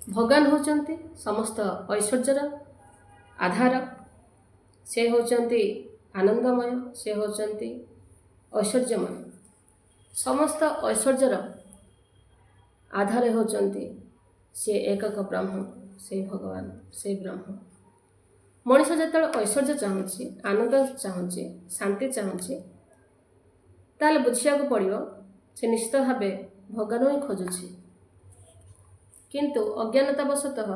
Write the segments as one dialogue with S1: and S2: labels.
S1: ଭଗବାନ ହେଉଛନ୍ତି ସମସ୍ତ ଐଶ୍ୱର୍ଯ୍ୟର ଆଧାର। ସେ ହେଉଛନ୍ତି ଆନନ୍ଦମୟ, ସେ ହେଉଛନ୍ତି ଐଶ୍ୱର୍ଯ୍ୟମୟ। ସମସ୍ତ ଐଶ୍ୱର୍ଯ୍ୟର ଆଧାର ହେଉଛନ୍ତି ସେ ଏକକ ବ୍ରହ୍ମ, ସେଇ ଭଗବାନ, ସେଇ ବ୍ରହ୍ମ। ମଣିଷ ଯେତେବେଳେ ଐଶ୍ୱର୍ଯ୍ୟ ଚାହୁଁଛି, ଆନନ୍ଦ ଚାହୁଁଛି, ଶାନ୍ତି ଚାହୁଁଛି, ତାହେଲେ ବୁଝିବାକୁ ପଡ଼ିବ ସେ ନିଶ୍ଚିତ ଭାବେ ଭଗବାନ ହିଁ ଖୋଜୁଛି। କିନ୍ତୁ ଅଜ୍ଞାନତା ବଶତଃ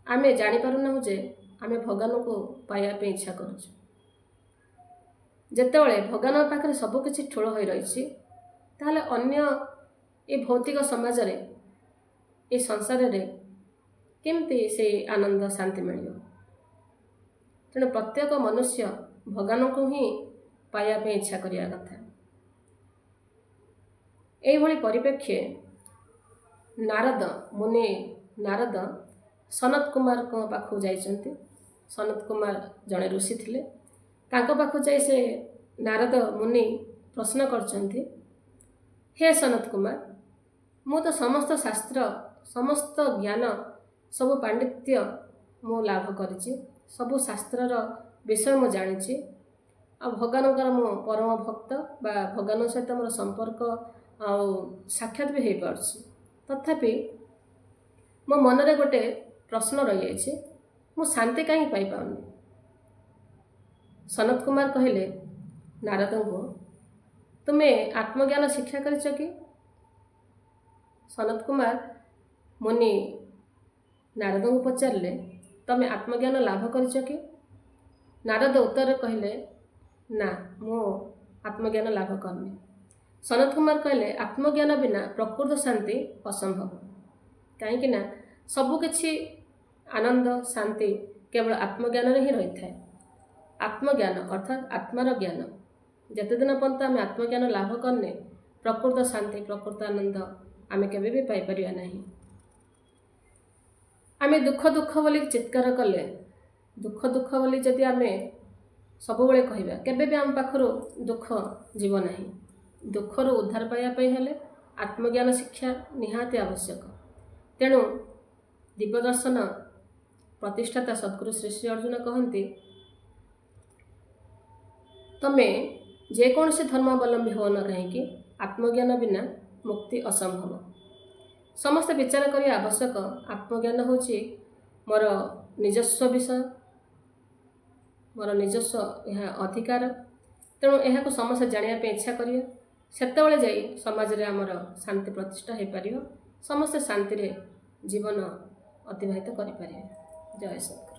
S1: ଆମେ ଜାଣିପାରୁନାହୁଁ ଯେ ଆମେ ଭଗବାନଙ୍କୁ ପାଇବା ପାଇଁ ଇଚ୍ଛା କରୁଛୁ। ଯେତେବେଳେ ଭଗବାନଙ୍କ ପାଖରେ ସବୁକିଛି ଠୁଳ ହୋଇ ରହିଛି, ତାହେଲେ ଅନ୍ୟ ଏ ଭୌତିକ ସମାଜରେ, ଏ ସଂସାରରେ କେମିତି ସେଇ ଆନନ୍ଦ ଶାନ୍ତି ମିଳିବ? ତେଣୁ ପ୍ରତ୍ୟେକ ମନୁଷ୍ୟ ଭଗବାନଙ୍କୁ ହିଁ ପାଇବା ପାଇଁ ଇଚ୍ଛା କରିବା କଥା। ଏଇଭଳି ପରିପ୍ରେକ୍ଷୀରେ ନାରଦ ମୁନି ନାରଦ ସନତ କୁମାରଙ୍କ ପାଖକୁ ଯାଇଛନ୍ତି। ସନତ କୁମାର ଜଣେ ଋଷି ଥିଲେ। ତାଙ୍କ ପାଖକୁ ଯାଇ ସେ ନାରଦ ମୁନି ପ୍ରଶ୍ନ କରିଛନ୍ତି, ହେ ସନତ କୁମାର, ମୁଁ ତ ସମସ୍ତ ଶାସ୍ତ୍ର, ସମସ୍ତ ଜ୍ଞାନ, ସବୁ ପାଣ୍ଡିତ୍ୟ ମୁଁ ଲାଭ କରିଛି। ସବୁ ଶାସ୍ତ୍ରର ବିଷୟ ମୁଁ ଜାଣିଛି ଆଉ ଭଗବାନଙ୍କର ମୁଁ ପରମ ଭକ୍ତ ବା ଭଗବାନଙ୍କ ସହିତ ମୋର ସମ୍ପର୍କ ଆଉ ସାକ୍ଷାତ ବି ହେଇପାରୁଛି। ତଥାପି ମୋ ମନରେ ଗୋଟେ ପ୍ରଶ୍ନ ରହିଯାଇଛି, ମୁଁ ଶାନ୍ତି କାହିଁକି ପାଇପାରୁନି? ସନତ କୁମାର କହିଲେ ନାରଦଙ୍କୁ, ତୁମେ ଆତ୍ମଜ୍ଞାନ ଶିକ୍ଷା କରିଛ କି? ସନତ କୁମାର ମୁନି ନାରଦଙ୍କୁ ପଚାରିଲେ, ତମେ ଆତ୍ମଜ୍ଞାନ ଲାଭ କରିଛ କି? ନାରଦ ଉତ୍ତରରେ କହିଲେ, ନା, ମୁଁ ଆତ୍ମଜ୍ଞାନ ଲାଭ କରିନି। ସନତ କୁମାର କହିଲେ, ଆତ୍ମଜ୍ଞାନ ବିନା ପ୍ରକୃତ ଶାନ୍ତି ଅସମ୍ଭବ। କାହିଁକି ନା ସବୁକିଛି ଆନନ୍ଦ ଶାନ୍ତି କେବଳ ଆତ୍ମଜ୍ଞାନରେ ହିଁ ରହିଥାଏ। ଆତ୍ମଜ୍ଞାନ ଅର୍ଥାତ୍ ଆତ୍ମାର ଜ୍ଞାନ। ଯେତେଦିନ ପର୍ଯ୍ୟନ୍ତ ଆମେ ଆତ୍ମଜ୍ଞାନ ଲାଭ କରିନେ, ପ୍ରକୃତ ଶାନ୍ତି, ପ୍ରକୃତ ଆନନ୍ଦ ଆମେ କେବେ ବି ପାଇପାରିବା ନାହିଁ। ଆମେ ଦୁଃଖ ଦୁଃଖ ବୋଲି ଚିତ୍କାର କଲେ, ଦୁଃଖ ଦୁଃଖ ବୋଲି ଯଦି ଆମେ ସବୁବେଳେ କହିବା, କେବେ ବି ଆମ ପାଖରୁ ଦୁଃଖ ଯିବ ନାହିଁ। ଦୁଃଖରୁ ଉଦ୍ଧାର ପାଇବା ପାଇଁ ହେଲେ ଆତ୍ମଜ୍ଞାନ ଶିକ୍ଷା ନିହାତି ଆବଶ୍ୟକ। ତେଣୁ ଦିବ୍ୟଦର୍ଶନ ପ୍ରତିଷ୍ଠାତା ସଦ୍ଗୁରୁ ଶ୍ରୀ ଶ୍ରୀ ଅର୍ଜୁନ କହନ୍ତି, ତମେ ଯେକୌଣସି ଧର୍ମାବଲମ୍ବୀ ହୁଅ ନା କାହିଁକି, ଆତ୍ମଜ୍ଞାନ ବିନା ମୁକ୍ତି ଅସମ୍ଭବ। ସମସ୍ତେ ବିଚାର କରିବା ଆବଶ୍ୟକ। ଆତ୍ମଜ୍ଞାନ ହେଉଛି ମୋର ନିଜସ୍ୱ ବିଷୟ, ମୋର ନିଜସ୍ୱ ଏହା ଅଧିକାର। ତେଣୁ ଏହାକୁ ସମସ୍ତେ ଜାଣିବା ପାଇଁ ଇଚ୍ଛା କରିବେ। ସେତେବେଳେ ଯାଇ ସମାଜରେ ଆମର ଶାନ୍ତି ପ୍ରତିଷ୍ଠା ହୋଇପାରିବ, ସମସ୍ତେ ଶାନ୍ତିରେ ଜୀବନ ଅତିବାହିତ କରିପାରିବେ। ଜୟ ସଦ୍ଗୁରୁ।